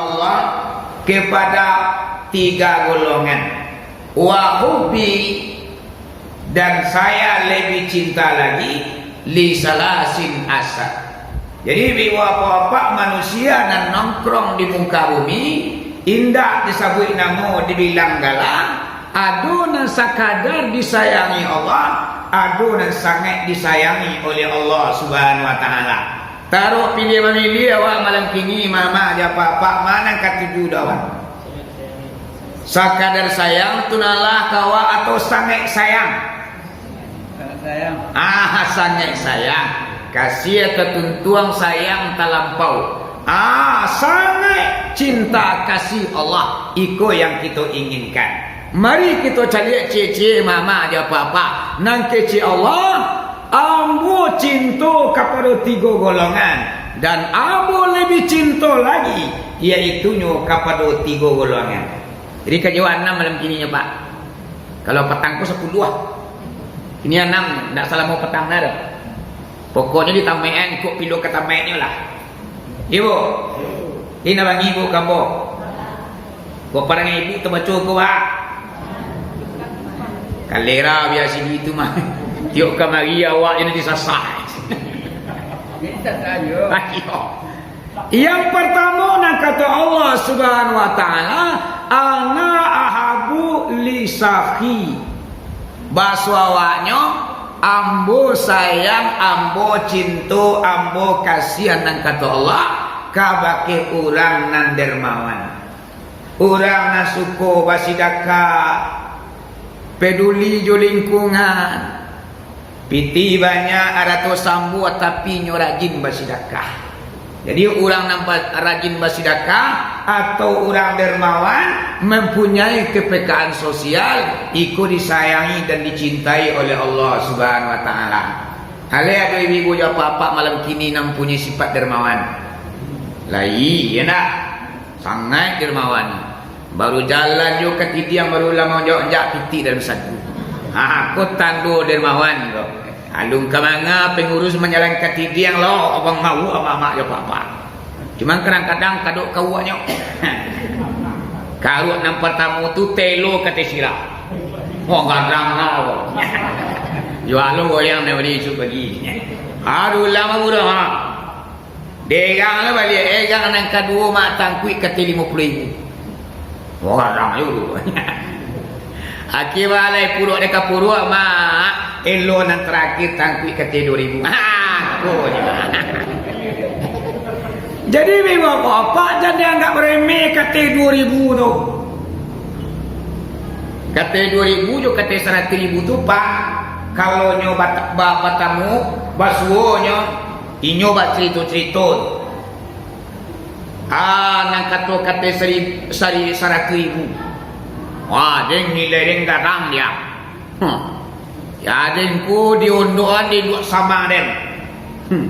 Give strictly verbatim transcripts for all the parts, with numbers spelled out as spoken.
Allah kepada tiga golongan. Wa hubbi, dan saya lebih cinta lagi, li salasin asar. Jadi, bapak-bapak manusia nan nongkrong di muka bumi, indak disabuik namo, dibilang gala, ado nan sakadar disayangi Allah, ado nan sangaik disayangi oleh Allah Subhanahu wa Taala. Taruih piliah mamiliah awak malam kini, mama jo apak-apak, ma nan katuju dek awak? Sakadar sayang tu nan lah ka awak atau sangaik sayang? Sangaik sayang. Ah, sangaik sayang. Kasih tatuntuang, sayang talampau. Ah, sangaik cinta kasih Allah. Iko yang kito inginkan. Mari kito caliak ciek-ciek, mama jo apak-apak. Nan kecek Allah, Ambo cinto kapado tigo golongan, dan ambo labiah cinto lagi, yaitunyo kapado tigo golongan. Jadi, ka jawab anam malam kininyo, Pak. Kalau patang ko sapuluah. Kini anam, ndak salamo patang lah doh. Pokoknyo ditamaik an, ikuik pilu ka tamaiknyo lah. Iyo, Bu? Ina bangi, Bu, ka ambo. Kok parang ibu tabaco ko, Pak? Kalera biaso itu mah. Tiok kamari awak ini disasah. Disasah, yo. Ayo. Yang pertama, nan kata Allah Subhanahu wa Taala, "Ana ahabu li sakhi." Baso awaknyo, ambo sayang, ambo cinto, ambo kasiah, nan kato Allah, kabake urang nan dermawan. Urang nan suko basidakah, peduli jo lingkungan. Pitih banyak, arato sambuah, tapi inyo rajin basidakah. Jadi, urang nan ba-, rajin basidakah atau urang dermawan, mempunyai kepekaan sosial, iko disayangi dan dicintai oleh Allah Subhanahu wa Taala. Alah ado ibu-ibu jo apak-apak malam kini nan punya sifat dermawan? Lai, ya ndak? Sangaik dermawan. Baru jalan jo katidiang, baru lah manjak-jak pitih dalam sagu. Ha, ko tando dermawan ko. Alun ka manga pengurus manjalan katidiang lo, abang mawuk amak-amak jo apak-apak. Cuman kadang-kadang kadok kawaknyo. Karuak nan partamo tu telo kate sirah. Wah, gadang lah ko. Jual lo goyang dari isuak pagi. Aduh, lama budak, ha. Derang lah baliak, eh, derang nan kaduo, mak, tangkuik kate limo puluah ribu. Orang yo tu. Akhir balai puruak deka puruak, mak, elo nan terakhir tangkuik kate duo ribu. Ha, ko je. Jadi, bapak-bapak, jan dianggap remeh kate duo ribu tu. Kate duo ribu jo kate saratuih ribu tu, Pak, kalau nyo bat-, ba-, batamu, basuo nyo, inyo bacarito-carito. Ah, nan kato kate sari-, sari-, saratuih ribu. Wah, den nilai den gadang dia. Hmm. Ya, den ko di ondokan di duak sama den. Hmm.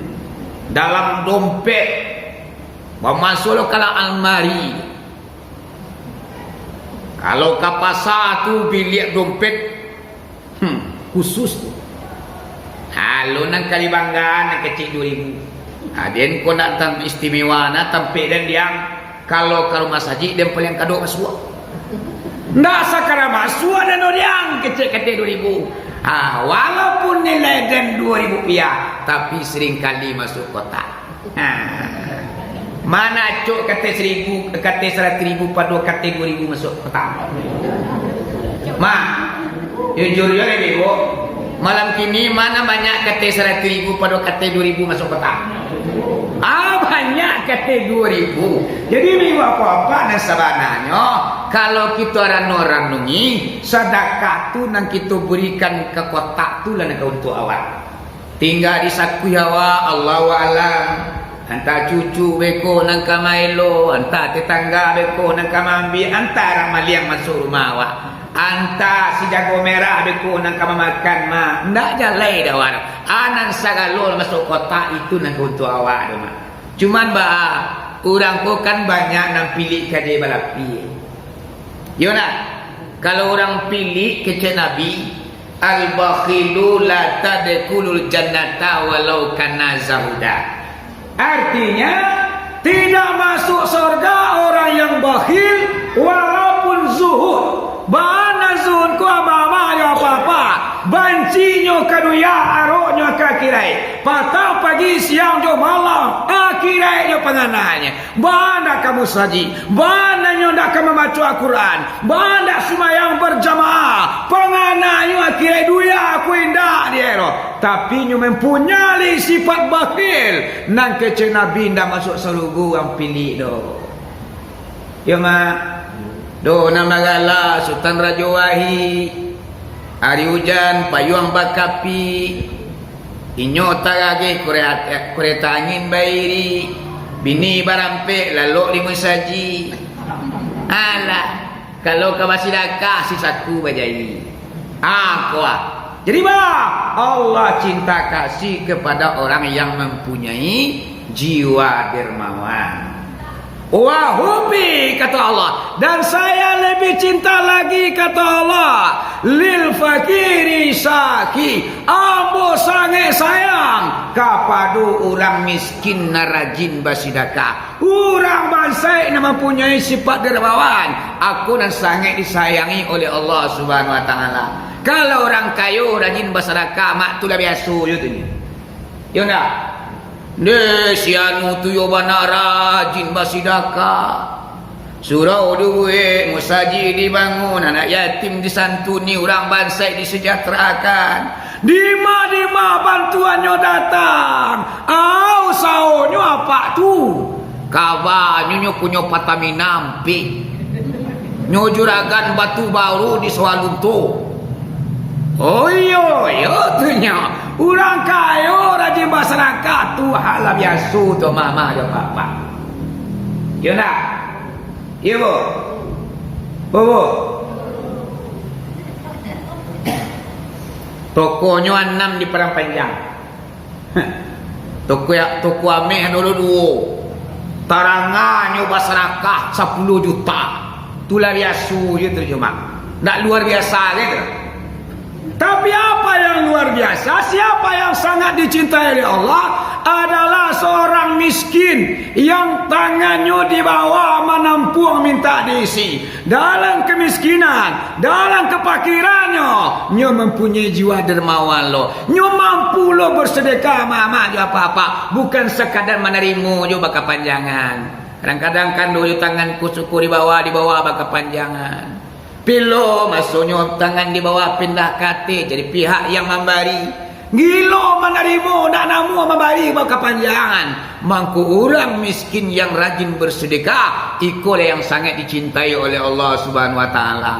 Dalam dompet. Bamasuak lo ka dalam almari. Kalau ka pasa tu biliak dompet, hmm, khusus tu. Alo nan ka dibanggaan, nan kecek duo ribu. Ha, den ko ndak tam-, istimewa, nah, tampek den diang. Kalau ka rumah sajik, den paliang kadok masuak. Ndak sakara masuak den diang, kecek kate duo ribu. Ha, walaupun nilai den duo ribu rupiah, tapi seringkali masuak kotak. Ha. Mana acok kate saribu, kate saratuih ribu pado kate duo ribu masuak kotak? Ma, jujur jo dek ibu. Malam kini mana banyak kate saratuih ribu pado kate duo ribu masuak kotak? Ah, banyak kate duo ribu. Jadi, ibu apak-apak nan sabananyo, kalau kito rano-ranungi, sadakah tu nan kito burikan ka kotak tu lah nan ka untuak awak. Tingga disakuih awak, Allahu a'lam. Antah cucu beko nan ka maelo, antah tetangga beko nan ka maambiak, antah urang maliang masuak rumah awak, antah si jago merah beko nan ka mamakan, ma, ndak jalai dek awak. Anan sagalo masuak kotak, itu nan ka untuak awak tu, ma. Cuman baa, urang ko kan banyak nan pilik ka jadi balapih. Yo ndak? Kalau urang pilik, kecek Nabi, "Al-bakhilu la tadkhulul jannata walau kana zahuda." Artinya, tidak masuk surga orang Patang pagi, siang jo malam, akiraik jo pangananyo. Baa ndak ka musajik, baa nyo ndak ka mambaco Al-Quran, baa ndak sumayang barjamaah, pangananyo akiraik dunia ko indak di ero. Tapi nyo mampunyai sifat bakhil, nan kecek Nabi indak masuak sarugo urang pilik doh. Yo, Mak. Doh nan bagala Sutan Rajo Wahid. Ari ujan, payuang bakapi. Inyo tarageh kureta, kureta angin bairi. Bini barampek lalok di musajik. Alah, kalau ka basidakah, sisaku bajairi. Ah, kuah. Jadi, bah, Allah cinta kasih kepada orang yang mempunyai jiwa dermawan. Wa hubbi, kata Allah, dan saya lebih cinta lagi, kata Allah, lil fakiri saki, ambo sangat sayang kapado urang miskin nan rajin basidakah. Urang bansaik nan mampunyai sifat dermawan, aku nan sangat disayangi oleh Allah Subhanahu wa Ta'ala. Kalau urang kayo rajin basadakah, Mak, tu lah biaso jo tu nyo. Yo ndak? Ndeh, si anu tu yo bana rajin basidakah. Surau dibuek, musajik dibangun, anak yatim disantuni, urang bansaik disejahterakan. Dima-dima bantuannyo datang, ah, usahonyo apak tu. Kabanyo nyo punyo Pertamina ampek. Nyo juragan batu baru di Sawalunto. Oh iyo, iyo tu nyo. Urang kayo rajin basadakah tu hal lah biaso tu, Mak, Mak jo Apak. Iyo ndak? Iyo, Bu? Bu, Bu? Tokonyo anam di Padang Panjang. Toko, toko ameh dulu duo. Taranganyo basadakah sapuluah juta. Tu lah biaso je tu, Mak. Ndak luar biasa gitu. Tapi apa yang luar biasa, siapa yang sangat dicintai oleh Allah adalah seorang miskin yang tangannyo di bawah manampuang minta diisi. Dalam kemiskinan, dalam kepakirannyo, nyo mampunyai jiwa dermawan lo. Nyo mampu lo bersedekah, Mak, Mak jo Apak-apak. Bukan sekadar manarimo jo bakapanjangan. Kadang-kadang kando jo tangan ko suko di bawah, di bawah bakapanjangan. Bilo masonyo tangan di bawah pindah ka ateh, jadi pihak yang mambari. Gilo manarimo, ndak namuah mambari bakapanjangan. Mangko urang miskin yang rajin bersedekah, ikolah yang sangat dicintai oleh Allah Subhanahu wa Ta'ala.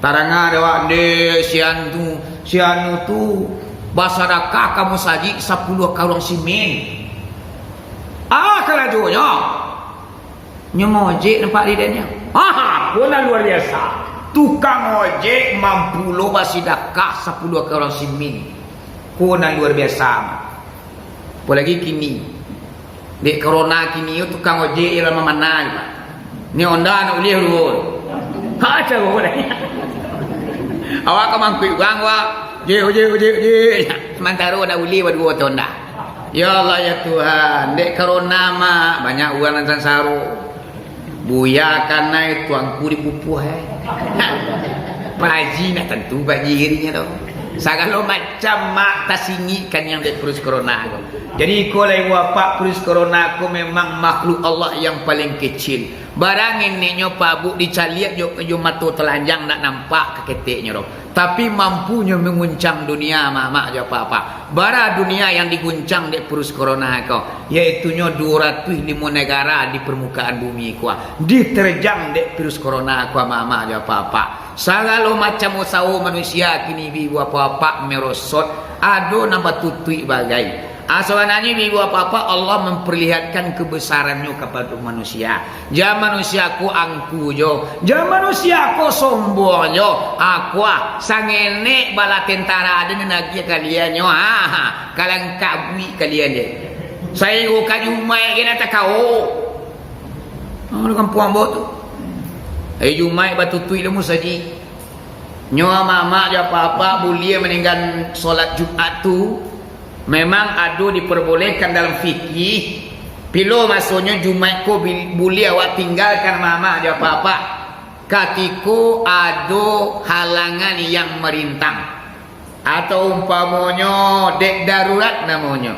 Taranga dek awak, ndeh, si anu, si anu tu basadakah ka musajik sapuluah karuang simin. Ah, karajonyo. Nyo maojek nampak di dek nyo. Ha, ko nan luar biasa. Tukang ojek mampu lo basidakah sapuluah karuang simin. Ko nan luar biasa. Apolagi kini. Dek corona kini yo tukang ojek yo lah mamana, Pak. Ni onda nak ulih dulu. Ha, caro lah. Awak ka mangkuik urang, awak. Ojek, ojek, ojek, ojek. Samantaro nak ulih baduo tu onda. Ya Allah, ya Tuhan, dek corona, Mak, banyak urang nan sansaro. Buya kanai tuangku dipupuah, eh. Pak Haji nak tantu Pak Haji dirinyo tu. Sagalo macam, Mak, tasingikkan yang dek virus corona ko. Jadi, iko lai wapak virus corona ko memang makhluk Allah yang paling kecil. Barang ineknyo Pak Buk dicaliak jo, jo mato talanjang nak nampak kaketeknyo tu. Tapi mampunyo manguncang dunia, Mak, Mak jo Apak-apak. Bara dunia yang diguncang dek virus corona ko, yaitunyo duo ratuih limo nagara di permukaan bumi ko, diterjang dek virus corona ko, Mak, Mak jo Apak-apak. Sagalo macam usaho manusia kini, ibu-ibu, apak-apak, merosot, ado nan batutuik bagai. Ah, sabananyo, ibu-ibu, apak-apak, Allah memperlihatkan kebesaran-Nyo kapado manusia. Jan manusia ko angku jo, jan manusia ko sombong jo. Aku ah, sangenek bala tentara ado nan agiah kalian nyo. Ha, ha, kalangkah buik kalian je. Sainggo ka Jumaik ge nan takao. Ha, di kampuang ambo tu. Ari Jumaik batutuik lah musajik. Nyo amak-amak jo apak-apak buliah maninggan solat Jumaik tu. Memang ado diperbolehkan dalam fikih, pilo masonyo Jumaik ko bil-, buliah awak tinggalkan, amak-amak jo apak-apak, katiko ado halangan yang marintang. Atau umpamonyo, dek darurat namonyo.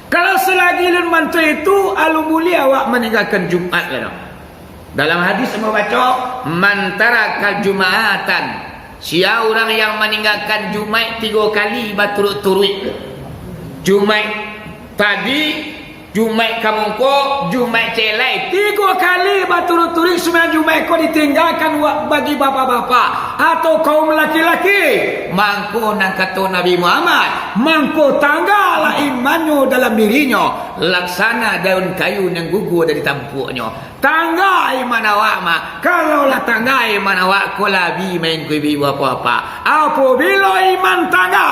Kalau salagi alun bantuak itu, alun buliah awak maninggakan Jumaik lah. Dalam hadis ambo baco, "Man taraka Jumatan," sia urang yang maninggakan Jumaik tigo kali baturuik-turuik. Jumaik tadi, Jumaik kamungko, Jumaik cek lai, tigo kali baturuik-turuik sumbayang Jumaik ko ditinggakan wa-, bagi bapak-bapak atau kaum laki-laki, mangko nan kato Nabi Muhammad, mangko tanggalah imannyo dalam dirinyo, laksana daun kayu nan gugur dari tampuaknyo. Tangga iman awak mah. Kalau lah tangga iman awak, ko lah abih main ko ibu-ibu apak-apak. Apabilo iman tangga,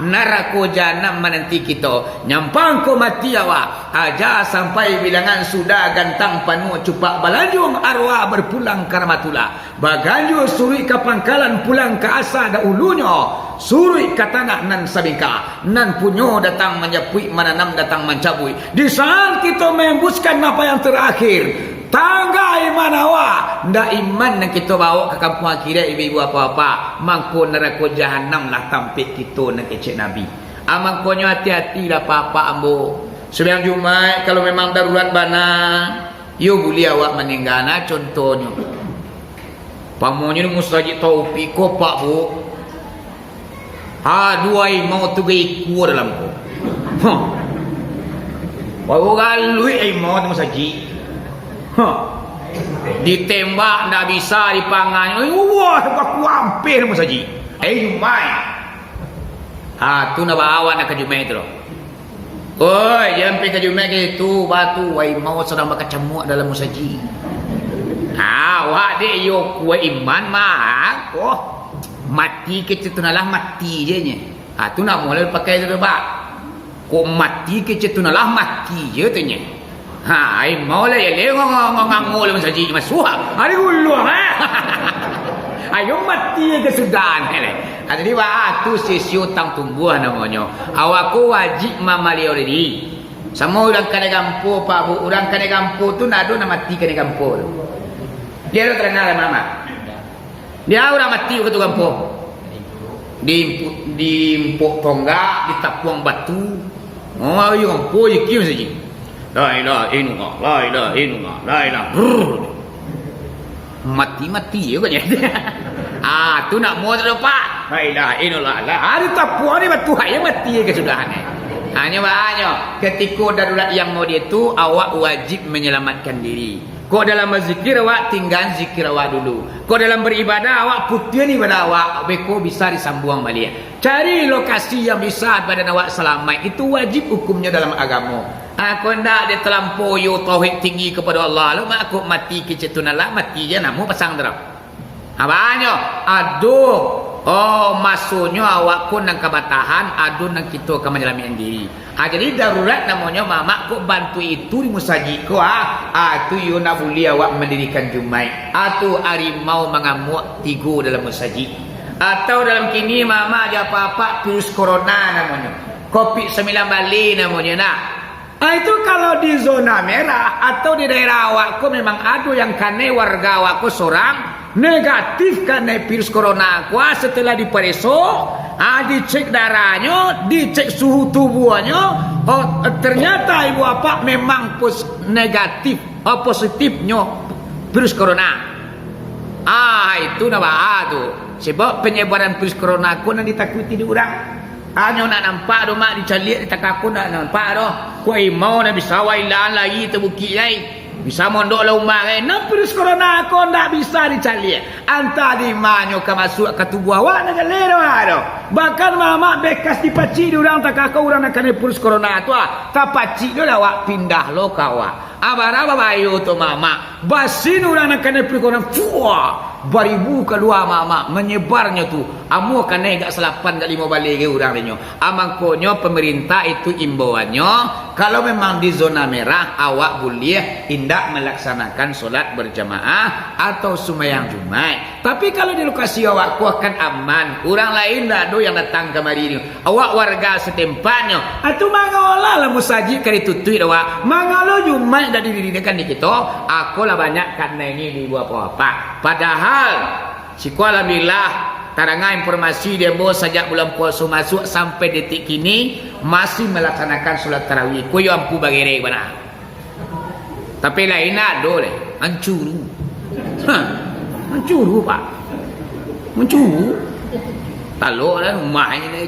narako jahanam mananti kito. Nyampang ko mati awak. Aja sampai bilangan sudah gantang panuah cupak balanjuang arwah berpulang ka rahmatullah. Baganjua suruik ka pangkalan pulang ka asa dahulunyo. Suruik ka tanah nan sabingkah. Nan punyo datang manjapuik, mananam datang mancabuik. Di saat kito maembuskan nafas yang terakhir, tangga iman awak, ndak iman nan kito baok ka kampuang akhirat, ibu-ibu apak-apak, mangko narako jahanam lah tampek kito nan kecek Nabi. Ah, mangkonyo ati-atilah, apak-apak ambo. Sumbayang Jumaik, kalau memang darurat bana, iyo buliah awak maningga, nah, contohnyo. Pamonyo di Musajik Taufik ko, Pak, Bu. Ha, duo harimau tu gaikua dalam ko. Ha. Baru galuik harimau tu musajik. Ha. Ditembak, ndak bisa dipangan. Wah, baku ampeh tu musajik. Eh, Jumaik. Ha, tu nak bawa nak ka Jumaik tu loh. Oi, jan pai ka Jumaik ka situ, batu, harimau sadang bakacamuak dalam musajik. Ha, awak dek iyo kuaik iman mah, ko. Mati kecek tu nah lah mati je nyo. Ha, tu namo lah pakai tu, Pak. Kok mati kecek tu nah lah mati je tu nyo. Ha, harimau lah, yo, lengong, ngangong lah musajik masuak. Hari uluah, ha. Ayo mati je sudah, nyo. Ha, jadi, baa tu sisi utang tumbuah namonyo. Awak ko wajib mamaliau diri. Samo urang kanai gampo, Pak, Bu, urang kanai gampo tu ndak ado nan mati kanai gampo tu. Dia ado terkenal, Mamak. Dia urang mati wakatu gampo. Diimpok, diimpok tonggak, ditapuang batu. Oh, ayo gampo, ikim saji. La ilaha illallah, la ilaha illallah, la ilaha. Brrr. Mati-mati je agaknyo. Ah, tu nak muo tu, Pak. La ilaha illallah. Lah, ah, ditapuang ni batu, hai, mati je kasudahan. Hanyo bahanyo, ketiko darurat yang model tu, awak wajib menyelamatkan diri. Kok dalam bazikir awak, tinggaan zikir awak dulu. Kok dalam baribadah awak, putihan ibadah awak, beko bisa disambuang baliak. Cari lokasi yang bisa badan awak salamaik, itu wajib hukumnyo dalam agamo. Ah, kok ndak, dek talampau yo tauhid tinggi kapado Allah, lo mak kok mati kecek tu nah lah, mati je namo pasang tu. Abanyo, ado, oh, masonyo awak ko nan ka batahan, ado nan kito ka manyalamaikan diri. Ha, jadi darurat namonyo, mamak, kok bantuak itu di musajik ko, ha. Ha, tu iyo nak buliah awak mandirikan Jumaik. Ha, tu harimau mangamuak tigo dalam musajik. Atau dalam kini, mamak, jo apak-apak virus corona namonyo. Covid sambilan baleh namonyo, nah. Ha, itu kalau di zona merah atau di daerah awak ko memang ado yang kanai warga awak ko sorang, negatif kanai virus corona ko, ah, setelah dipareso, ah, dicek darahnyo, dicek suhu tubuahnyo, oh, ternyata ibu apak memang pos-, negatif, oh, positifnyo virus corona. Ah, itu nah baa tu. Sebab penyebaran virus corona ko nan ditakuti dek urang. Hanyo nak nampak doh, mak, dicaliak, ditakakun nak nampak doh. Kok harimau nan bisa wailaan lai tabukik lai. Bisa mondok lah umah, eh. Nan virus corona ko ndak bisa dicaliak. Antah di manyo ka masuak ka tubuah awak, nan jaleh doh, ah, doh. Bahkan mamak bekas dipacik di urang takako urang nan kanai virus corona tu, ah. Tapacik doh lah awak, pindah lo ka awak. Ah, bara babayo tu, mamak. Basin urang nan kanai virus corona, fuah, baribu kalua, mamak, manyebarnyo tu. Amuah kanai gak salapan, gak limo baleh ge urang dinyo. Ah, mangkonyo pamarintah itu imbauannyo, kalau memang di zona merah, awak buliah indak malaksanakan solat berjamaah atau sumbayang Jumaik. Tapi kalau di lokasi awak ko akan aman, urang lain ndak ado yang datang kamari tu. Awak warga satempatnyo, ah, tu mangolah lah musajik ka ditutuik dek awak. Mangalo Jumaik ndak didirikan di kito, ako lah banyak kanai ni di ibu apak-apak. Padahal, siko alhamdulillah, Tarangah informasi di ambo, sajak bulan puaso masuak sampai detik kini, masih malaksanakan solat tarawih. Ko yo ampu bagerek bana. Tapi lain ado lai, mancuru. Ha, mancuru, Pak. Mancuru. Talok lah rumah ni lai.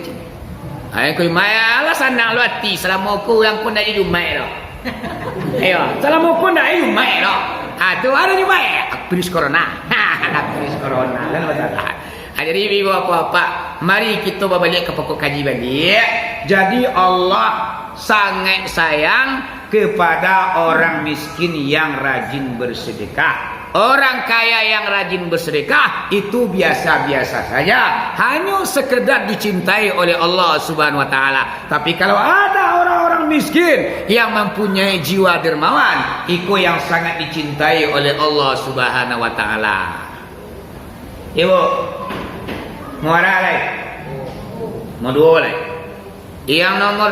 Ai, ko Jumaik, alah sanang lo ati, salamo ko urang ko ndak di Jumaik lo. Iyo, salamo ko ndak di Jumaik lo. Ha, tu ado Jumaik. Virus corona. Virus corona. Lalu masalah. Ha, jadi, ibu bapak-bapak, mari kito babaliak ka pokok kaji baliak. Jadi, Allah sangaik sayang kepada orang miskin yang rajin bersedekah. Orang kaya yang rajin bersedekah itu biasa-biasa saja, hanya sekedar dicintai oleh Allah Subhanahu wa Taala. Tapi kalau ada orang-orang miskin yang mempunyai jiwa dermawan, iko yang sangat dicintai oleh Allah Subhanahu wa Taala. Ibu, muara lai, mau duo lai. Yang nomor